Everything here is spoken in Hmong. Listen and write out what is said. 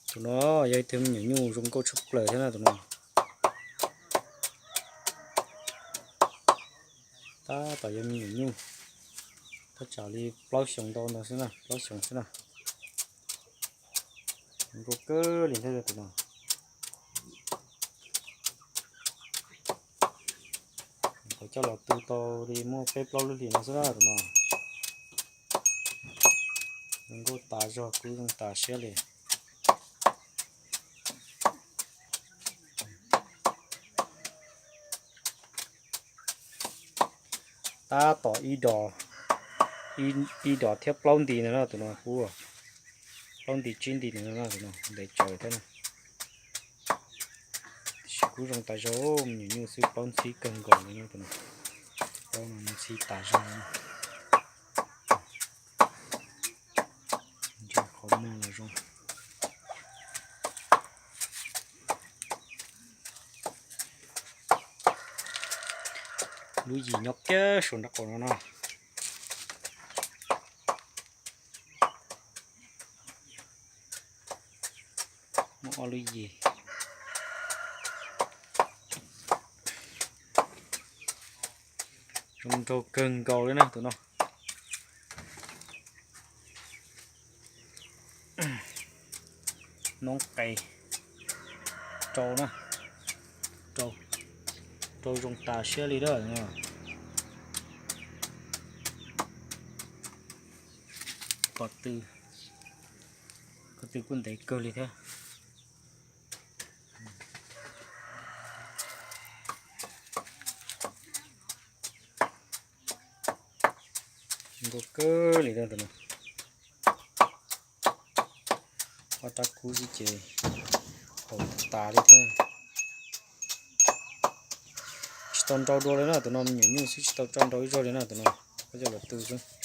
Tus no yog ib tug me nyuam nyuj zoo nkauj tshaj plaws thiab na tus no. Tab tom yog me nyuam nyuj, thaj tsam li plaub xyoos ntau no xwb na, plaub xyoos xwb na. Zoo nkauj kawg li thiab tus no. Thaum coj los tu tau li muaj peb plaub lub hlis no xwb na tus no. Zoo nkauj tas zog, kub zoo tas siab li. Tab tom ib dos, ib dos thiab plaub nti no na tus no kub, plaub nti tsib nti no na tus no ntev tsawv thiab na. Tiam sis kub zoo tas zog, me nyuam nyuj xwb plaub ntxhib kawg nkaus li no tus no. Plaub no ntxhib tas zog li no. Ntsia qhov muag los zoo. Lub yim nyob kiag saum nraub qaum no no. Muaj ob lub yim. Zoo nraug kawg nkaus li na tus no. Noob qes rau na, rau, rau zoo tas siab li na. Qhov twg, qhov twg kuj ntev kawg li thiab. Zoo nkauj kawg li tus no. Ob rab kub xwb ces haum tas li thiab. Tsis tau nrau dua li na tus no, me nyuam nyuj xwb tsis tau tso nrau ib zaug li na tus no. Koj coj los tu xwb.